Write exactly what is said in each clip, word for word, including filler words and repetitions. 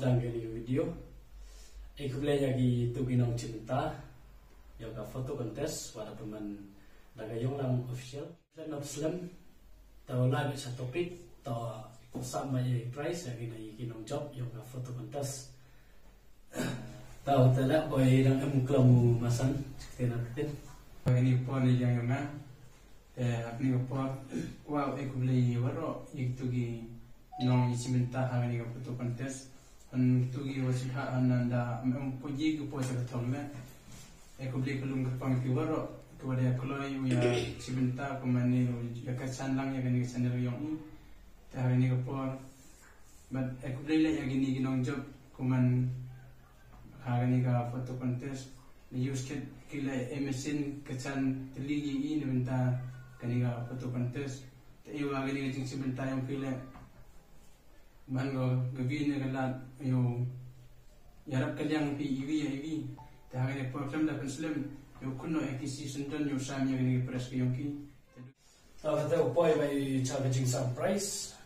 Dang kane ka video. Ai khublei ïa kito ki nongshim bynta ïa ka photo contest wat la pynman da ka Yonglang Official. Khlem nop slem, to lai beit sha topic, to sap ma ïa prize ïa kine ki nongjop ïa ka photo contest. To te la boi dang em klam u masan, ktien ar ktien. Kane ka por ni jang ïa nga. Te ha kane ka por kwah ai khublei ïa waroh ïa kito ki nongshim bynta ha kane ka photo contest. Han kito ki wa sngewbha han nanda em em pynji ki por sha ka thong le. Ai khublei ka lum ka pang ki waroh ki wa da kloi u ïa shim bynta kumne u ïa kyrshan lang ïa kane ka channel yong i. Te ha kane ka por bad ai khublei le ïa kine ki nongjop kumne ha kane ka photo contest. Ni use kit ki le ai machine kyrshan tylli ïa i na bynta kane ka photo contest. Te ïa wa kane ka jingshim bynta yong phi le. Man ko ka vi ne ka lad ïa u ïarap ka liang phi iwi ïa iwi. Te ha kane ka por khlem da pynslem ïa u khun no A T C Syndon ïa u sam ïa kane ka prize ka yong ki. To kata u poi bai cha ka jingsam prize.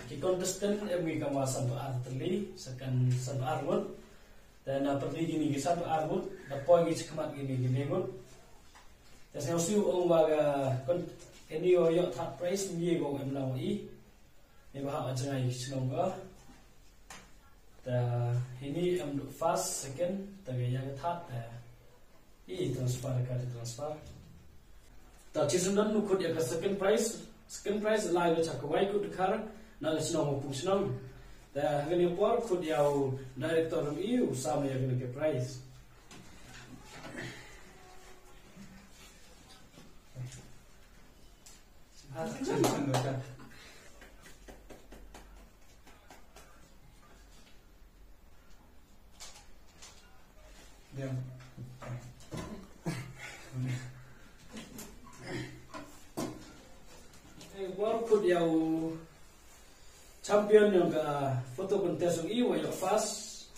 Ki contestant em ngi kama sanphew ar tylli, second sanphew ar ngut. Te na pyrdi kine ki sanphew ar ngut, da poi ngi cha khmat kine ki ne ngut. Te sngewsih ong wa ka kon kane ïoh ïoh third prize ngi ong em lang i. Ni ba ha jngai ki chnong ka. Ta hini em du first, second, ta ga ïa ka third, ta i transfer ka, ta transfer. Ta chi sum dan nu khut ïa ka second prize, second prize lai lo cha ka wai kut khar na ka chnong u pung chnong. Ta ha kane por khut ïa u director i u sam ïa kane ka prize. Bor khut ïa u champion yong ka photo contest yong i wa ïoh first.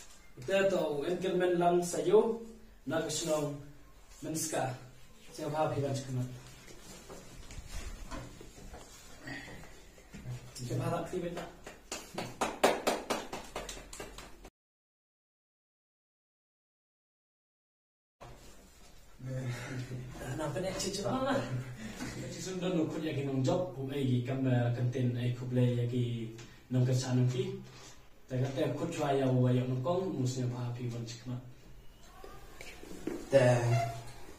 Te to u Enkelmen Lang Sayo na ka shnong Menska. Sngewbha phi ban cha khmat. Sngewbha phi ban. Na pyneh chi chi la. Chi sum don u khut ïa ki nongjop, u ei ki kam, eh, kyntien ei khublei ïa ki nongkyrshan yong ki. Te kata khut chwa ïa u wa ïa u nongkong, u sngewbha phi wan chi khmat. Te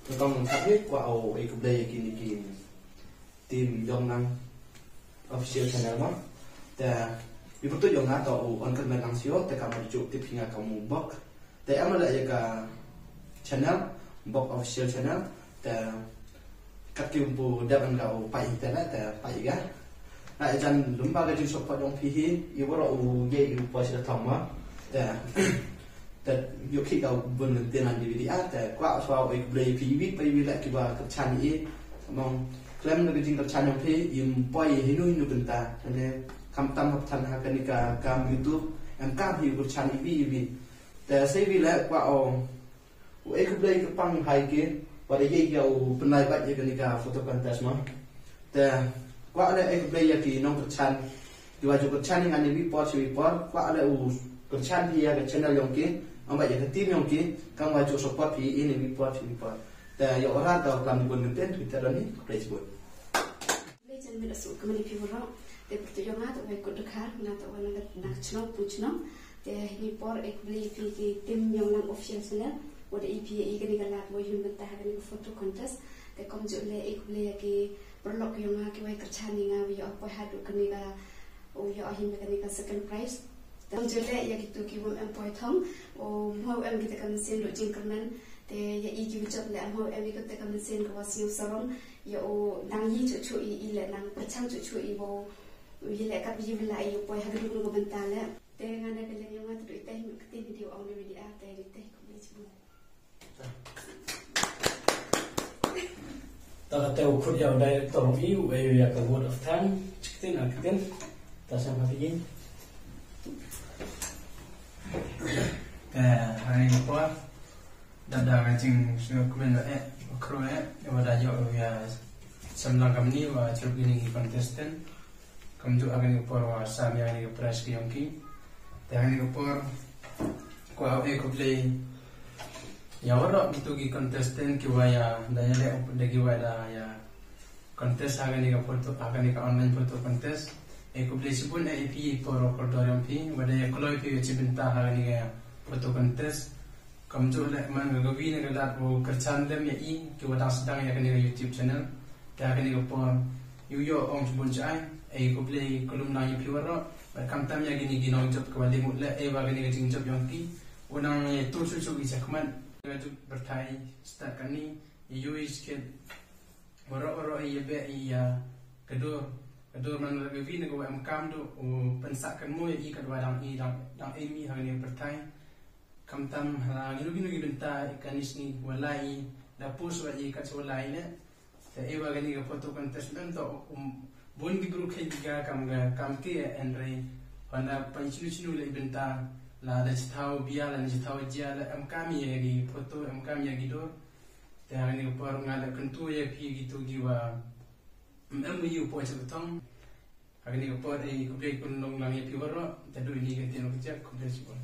nongkong nongkhat hi kwah u ei khublei ïa kine ki team Yonglang Official Channel mo. Te i pyrtuit yong nga to u Enkelmen Lang Sayo, te ka mut ju tip hi nga ka mu Bok. Te em la ïa ka channel, Bok Official Channel. Te kat ki umpu dep an ka u pai te la, te pai ga. Na i jan lumba ka jingsupport yong phi hi, i waroh u ye i u poi sha thong mo. Te Te ïoh khih ka bun lynti na D V D ah, te kwah shuwa u ei khublei phi iwi pa iwi leh kiba kyrshan ïa i. Mong khlem da ka jingkyrshan yong phi im poi ïa hinu hinu bynta. Kane khamtam hap than ha kane ka kam YouTube em kam hi u kyrshan iwi iwi. Te sa iwi leh kwah u ei khublei kyrpang ha ki ba da ïa ki u pynlai bad ïa kane ka photo contest mo. Te kwah leh ei khublei ïa ki nongkyrshan. Ki wa ju kyrshan ïa nga na iwi por sha iwi por, kwah leh u kyrshan phi ïa ka channel yong ki, ym ba ïa ka team yong ki, kam wa ju support phi ïa i na iwi por sha iwi por. Te ïa u rat da u klam bun kyntien, kita don hi, khublei shibun. Khublei jan miet u suk kmen ïa phi waroh, te pyrtuit yong nga to Wai Kut Dkhar, nga to wa na ka, na ka chnong Pung Chnong, te hini por ei khublei ïa phi ki team Yonglang Official Channel, wa da ïa phi ïa i kane ka lad wa ïa hun bynta ha kane ka photo contest, te kumjuh leh ei khublei ïa ki paralok yong nga ki wa kyrshan ïa nga wa ïoh poi haduh kane ka, u ïoh hi kane ka second prize. Te kumjuh leh ïa kito ki wym em poi thong, u mho em kita ka mynsiem luh jingkyrmen, te ïa i ki wa jop leh mho em ïa kita ka mynsiem ka wa sngewsarong, ïa u nang ïa chuh chuh i, i leh nang pyrchang chuh chuh i wa u ïa leh kat ïa wa la i u poi ha kano kano ka bynta leh. Te nga na ka liang yong nga te du ite hi mut kti ni di u ong na media te ite hi khublei shibun. Ta kata u khut ïa u director u i u ei ïa ka vote of thanks. Chiktin a ktin. Ta sngewbha phi. Eh, ha i por. Da da ka jingsngewkmen da eh, u khru eh, wa da ïoh ïa samla kamni wa chrup ini contestant. Kumjuh ha kane ka por wa sam ïa kane ka prize ka yong ki. Te ha kane ka por kwah ai khublei ïa waroh kito ki contestant kiwa ïa da ïaleh da kiwa da ïa contest ha kane ka photo, ha kane ka online photo contest. Ai khublei shibun ïa phi para kordor ïa phi wa da ïa kloi phi ïa chi bynta ha kane ka photo contest. Kamjooh leh man ka kawi na ka lad wow kyrchan lem ïa i kiwa dang sdang ïa kane ka YouTube channel. Te ha kane ka por ïoh ong shibun cha ai, ai khublei ka lum lang ïa phi waroh. Bad khamtam ïa kine ki nongjop kiwa leh mut leh, ai wa kane ka jingjop yong ki u nang ïa tur shuh shuh i chakhmat. Ka juk pyrthai stad kane ïa ïohi skhet waroh waroh ïa beh ïa ka dur, ka dur man la kawi na ka wa em kam du u pynsah kan mo ïa i katwa dang i dang dang em i ha kane ka pyrthai. Khamtam ha la kino kino ki bynta kane sngi wa lai i da post wa i kat wa lai ne. Te ai wa kane ka photo contest lem to um bun ki bru khe ki ga kam ga kam ke en re. Hana pa chinu chinu le bynta la da chithaw bia la ni chithaw jia la em kam ïa ki photo em kam ïa ki dur. Te ha kane ka por nga la kyntu ïa phi kito kiwa em em ïa u po cha thong. Ha kane ka por ai khublei kun long lang ïa phi waroh. Te du ini ka tino ka jia khublei shibun.